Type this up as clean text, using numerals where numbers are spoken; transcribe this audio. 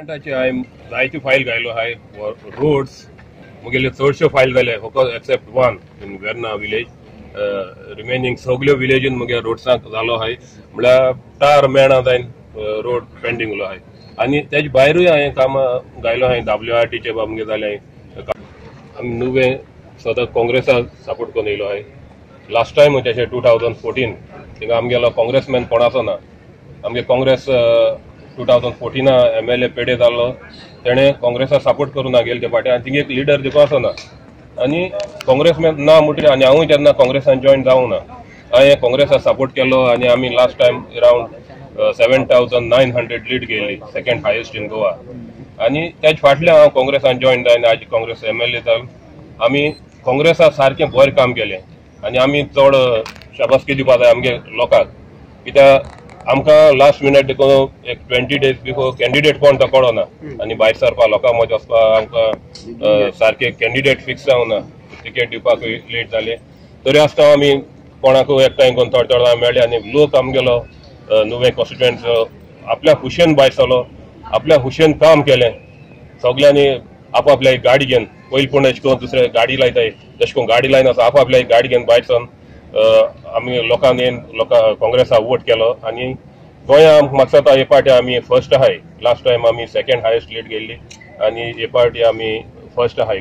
हांवें जायत्यो फायल घायलो आहाय रोड्स मुगेल्यो चडश्यो फायल जाले फकत except one in Verna village. Remaining सगल्यो विलेजीन मुगे रोड्सांक जालो आहाय, म्हळ्यार टार मेळना जायन रोड पेंडींग उरलो आहाय. आनी तेजे भायरूय हांवें कामां घायलो आहाय, WRTचे बा मुगे जाले. आमी नुवें सदां काँग्रेसाक सपोर्ट करून येयलो आहाय. लास्ट टायम जशें 2014 थिंगा आमगेलो काँग्रेसमॅन कोण आसो ना. आमगे काँग्रेस 2014 MLA पेडे जाल्लो, तेणें काँग्रेसाक सपोर्ट करूं ना गेले ते फाटी आनी थिंगा एक लिडर देखून आसो ना आनी काँग्रेसमॅन ना म्हणटकीर आनी हांवूय तेन्ना काँग्रेसान जॉयन जावंक ना. हांवें काँग्रेसाक सपोर्ट केलो आनी आमी लास्ट टायम अरावंड 7900 लीड गेल्ली, सेकंड हायेस्ट इन गोवा. आनी तेज फाटल्यान हांव काँग्रेसान जॉयन जावन आज काँग्रेस MLA जाल. आमी काँग्रेसाक सारकें बरें काम केलें आनी आमी चड शाबासकी दिवपा जाय आमगे लोकांक, कित्याक आमकां लास्ट मिनट देखून एक 20 days before candidate कोण तो कळना आनी भायर सरपा लोकां मदीं वचपा आमकां सारकें कॅन्डिडेट फिक्स जावना, टिकेट दिवपाकूय लेट जालें. तरी आसतना आमी कोणाकूय एकठांय करून थोडे थोडे मेळ्ळे आनी लोक आमगेलो नुवें कॉन्स्टिट्युएंट आपल्या खुशयेन भायर सरलो, आपल्या खुशयेन काम केलें. सगल्यांनी आपापल्या गाडी घेवन पयलीं पूण अशें करून दुसरे गाडी लायताय तशें करून गाडी लायनासतना आपापल्या गाडी घेवन भायर सरून आमी लोकांनी लोकां काँग्रेसाक वोट केलो. आनी गोंया म्हाका दिसता हे पार्टी आमी फर्स्ट आहाय. लास्ट टायम आमी सेकंड हायेस्ट लीड गेल्ली आनी हे पार्टी आमी फर्स्ट आहाय.